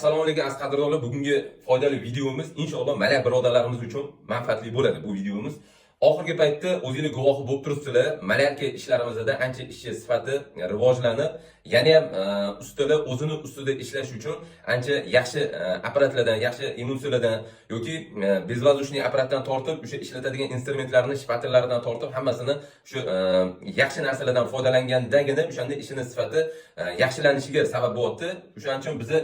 Assalomu alaykum, aziz qadrdonlar. Bugungi foydali videomiz inshaalloh malyar birodarlarimiz uchun manfaatli bo'ladi bu videomiz. Oxirgi paytda o'zinglar guvohi bo'lib turibsizlar, малярка ishlarimizda ancha ishchi sifati rivojlanib, yana ham ustalar o'zini ustida ishlash uchun ancha yaxshi apparatlardan, yaxshi emulsiyalardan yoki безвоздушный apparatdan tortib, o'sha ishlatadigan instrumentlarni shpatellaridan tortib, hammasini shu yaxshi narsalardan foydalangandagina o'shanda ishini sifati yaxshilanishiga sabab bo'lyapti. O'shaning uchun biza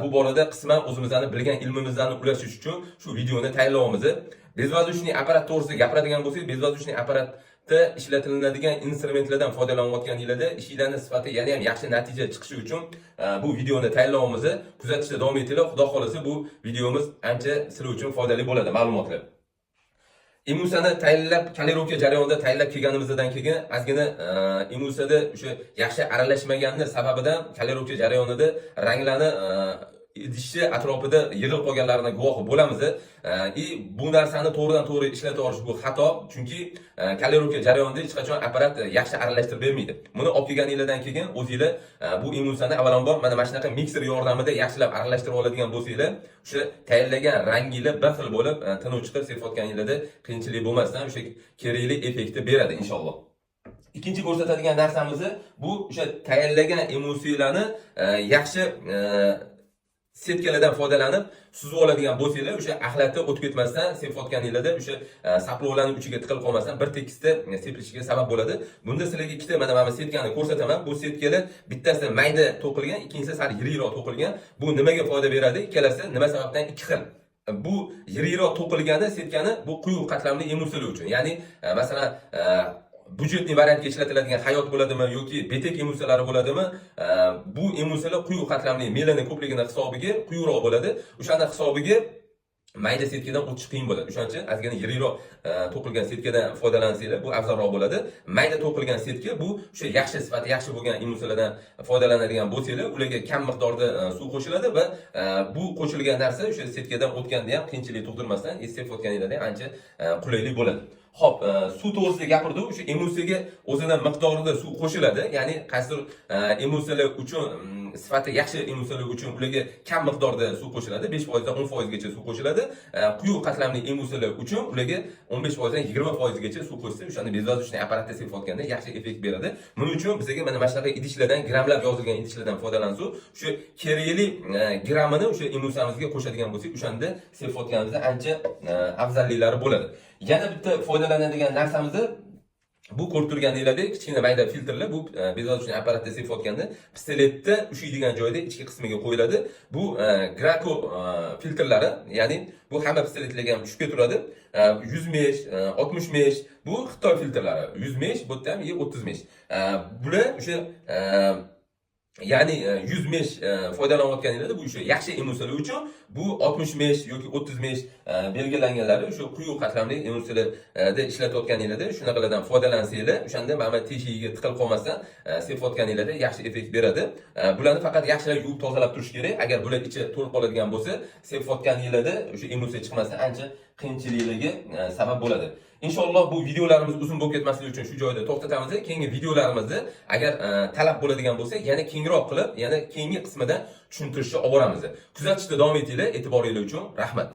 bu borada qisman o'zimizni bilgan ilmimizni ulashish uchun shu videoni tayyorlayapmiz. Безвоздушный apparat to'g'risida gapiradigan bo'lsak, безвоздушный apparatda ishlatiladigan instrumentlardan foydalanayotganinglarda ishinglarni sifati yana ham yaxshi natija chiqishi uchun bu videoni tayyorlayapmiz. Kuzatishda davom etinglar. Xudo xohlasa, bu videomiz ancha sizlar uchun foydali bo'ladi ma'lumotlar. Emulsiyani tayinlab, колеровка jarayonida tayinlab kelganimizdan keyin ozgina emulsiyada o'sha yaxshi aralashmaganini sababidan колеровка jarayonida ranglarni idishi atrofida yig'ilib qolganlarini guvohi bo'lamiz. И bu narsani to'g'ridan to'g'ri ishlatib yuborish bu xato, chunki колеровка jarayonida hech qachon apparat yaxshi aralashtirib bermaydi. Buni olib kelganinglardan keyin o'zinglar bu emulsiyani avvalambor mana shunaqa mikser yordamida yaxshilab aralashtirib oladigan bo'lsanglar, o'sha tayinlagan ranginglar bir xil bo'lib, tiniq chiqib, sepayotganinglarda qiyinchilik bo'lmasdan o'sha kerakli effektni beradi inshaalloh. Ikkinchi ko'rsatadigan narsamiz bu o'sha tayinlagan emulsiyalarni yaxshi setkalardan foydalanib suzib oladigan bo'lsanglar, o'sha axlatda o'tib ketmasdan sepayotganinglarda o'sha сопло larni uchiga tiqilib qolmasdan bir tekisda sepilishiga sabab bo'ladi. Bunda sizlarga ikkita mana bu setkani ko'rsataman. Bu setkalar bittasi mayda to'qilgan, ikkinchisi sal yirikroq to'qilgan. Bu nimaga foyda beradi? Ikkalasi nima sababdan ikki xil? Bu yirikroq to'qilgani setkani bu quyuq qatlamli emulsiyalar uchun. Ya'ni masalan, бюджетный variantga ishlatiladigan Hayot bo'ladimi yoki Betek emulsiyalari bo'ladimi, bu emulsiyalar quyuq qatlamli melani ko'pligini hisobiga quyuqroq bo'ladi. O'shani hisobiga mayda setkadan o'tish qiyin bo'ladi. O'shaning uchun ozgina yirikroq to'qilgan setkadan foydalansanglar, bu afzalroq bo'ladi. Mayda to'qilgan setka bu o'sha yaxshi, sifati yaxshi bo'lgan emulsiyalardan foydalanadigan bo'lsanglar, ularga kam miqdorda suv qo'shiladi va bu qo'shilgan narsa o'sha setkadan o'tganda ham qiyinchilik tug'dirmasdan, sepayotganinglarda ham ancha qulaylik bo'ladi. Xo'p, suv to'g'risida gapirdik. O'sha emulsiyaga o'zini miqdorida suv qo'shiladi. Ya'ni qaysidir emulsiyalar uchun, sifati yaxshi emulsiyalar uchun ularga kam miqdorda suv qo'shiladi. 5% dan 10% gacha suv qo'shiladi. Quyuq qatlamli emulsiyalar uchun ularga 15% dan 20% gacha suv qo'shsa, o'shani безвоздушный apparatda sepayotganda yaxshi effekt beradi. Buning uchun bizga mana shunaqa idishlardan, grammlab yozilgan idishlardan foydalansak, o'sha kerakli grammini o'sha emulsiyamizga qo'shadigan bo'lsak, o'shanda sepayotganimizda ancha afzalliklari bo'ladi. Yana bitta foydalanadigan narsamizni bu ko'rib turganinglardek kichkina mayda filtrlar. Bu безвоздушный apparatda sepayotganda pistoletda ushlaydigan joyda ichki qismiga qo'yiladi. Bu Graco filtrlari, ya'ni bu hamma pistoletlarga ham tushib turadi. 100 mesh, 60 mesh, bu Xitoy filtrlari. 100 mesh, bu yerda ham 30 mesh. Bular o'sha ya'ni 100 mesh foydalanayotganinglarda bu o'sha yaxshi emulsiyalar uchun, bu 60 mesh yoki 30 mesh belgilanganlari o'sha quyuq qatlamli emulsiyalarda ishlatayotganinglarda shunaqalardan foydalansanglar, o'shanda mana bu teshigiga tiqilib qolmasdan sepayotganinglarda yaxshi effekt beradi. Bularni faqat yaxshilab yuvib tozalab turish kerak. Agar bular ichi to'lib qoladigan bo'lsa, sepayotganinglarda o'sha emulsiya chiqmasdan ancha qiyinchiliklarga sabab bo'ladi. Inshaalloh, bu videolarimiz uzun bo'lib ketmasligi uchun shu joyda to'xtatamiz. Keyingi videolarimizda agar talab bo'ladigan bo'lsa, yana kengroq qilib, yana keyingi qismida tushuntirishni olib boramiz. Kuzatishda davom etinglar. E'tiboringlar uchun rahmat.